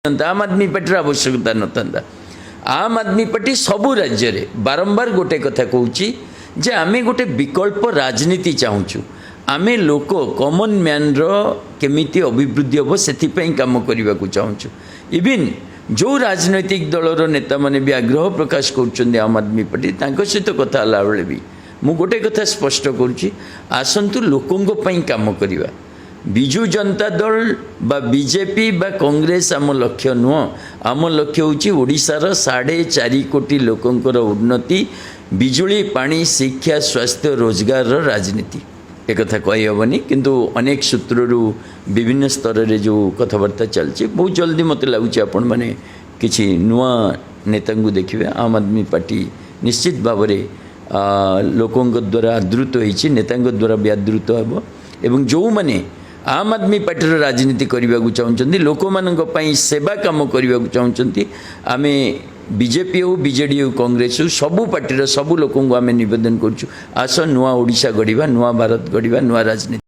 ଆମ୍ ଆଦମୀ ପାର୍ଟିର ଆବଶ୍ୟକତା ନଥାନ୍ତା। ଆମ୍ ଆଦମୀ ପାର୍ଟି ସବୁ ରାଜ୍ୟରେ ବାରମ୍ବାର ଗୋଟେ କଥା କହୁଛି ଯେ ଆମେ ଗୋଟେ ବିକଳ୍ପ ରାଜନୀତି ଚାହୁଁଛୁ। ଆମେ ଲୋକ, କମନ୍ ମ୍ୟାନ୍ର କେମିତି ଅଭିବୃଦ୍ଧି ହେବ, ସେଥିପାଇଁ କାମ କରିବାକୁ ଚାହୁଁଛୁ। ଇଭିନ୍ ଯେଉଁ ରାଜନୈତିକ ଦଳର ନେତାମାନେ ବି ଆଗ୍ରହ ପ୍ରକାଶ କରୁଛନ୍ତି ଆମ୍ ଆଦମୀ ପାର୍ଟି, ତାଙ୍କ ସହିତ କଥା ହେଲାବେଳେ ବି ମୁଁ ଗୋଟେ କଥା ସ୍ପଷ୍ଟ କରୁଛି, ଆସନ୍ତୁ ଲୋକଙ୍କ ପାଇଁ କାମ କରିବା। ବିଜୁ ଜନତା ଦଳ ବା ବିଜେପି ବା କଂଗ୍ରେସ ଆମ ଲକ୍ଷ୍ୟ ନୁହଁ। ଆମ ଲକ୍ଷ୍ୟ ହେଉଛି ଓଡ଼ିଶାର 4.5 କୋଟି ଲୋକଙ୍କର ଉନ୍ନତି, ବିଜୁଳି, ପାଣି, ଶିକ୍ଷା, ସ୍ୱାସ୍ଥ୍ୟ, ରୋଜଗାରର ରାଜନୀତି। ଏକଥା କହିହେବନି, କିନ୍ତୁ ଅନେକ ସୂତ୍ରରୁ ବିଭିନ୍ନ ସ୍ତରରେ ଯେଉଁ କଥାବାର୍ତ୍ତା ଚାଲିଛି, ବହୁତ ଜଲ୍ଦି ମୋତେ ଲାଗୁଛି ଆପଣମାନେ କିଛି ନୂଆ ନେତାଙ୍କୁ ଦେଖିବେ। ଆମ୍ ଆଦମୀ ପାର୍ଟି ନିଶ୍ଚିତ ଭାବରେ ଲୋକଙ୍କ ଦ୍ୱାରା ଆଦୃତ ହେଇଛି, ନେତାଙ୍କ ଦ୍ୱାରା ବି ଆଦୃତ ହେବ ଏବଂ ଯେଉଁମାନେ ଆମ୍ ଆଦମୀ ପାର୍ଟିର ରାଜନୀତି କରିବାକୁ ଚାହୁଁଛନ୍ତି, ଲୋକମାନଙ୍କ ପାଇଁ ସେବା କାମ କରିବାକୁ ଚାହୁଁଛନ୍ତି, ଆମେ ବିଜେପି ହେଉ, ବିଜେଡ଼ି ହେଉ, କଂଗ୍ରେସ ହେଉ, ସବୁ ପାର୍ଟିର ସବୁ ଲୋକଙ୍କୁ ଆମେ ନିବେଦନ କରୁଛୁ, ଆସ ନୂଆ ଓଡ଼ିଶା ଗଢ଼ିବା, ନୂଆ ଭାରତ ଗଢ଼ିବା, ନୂଆ ରାଜନୀତି।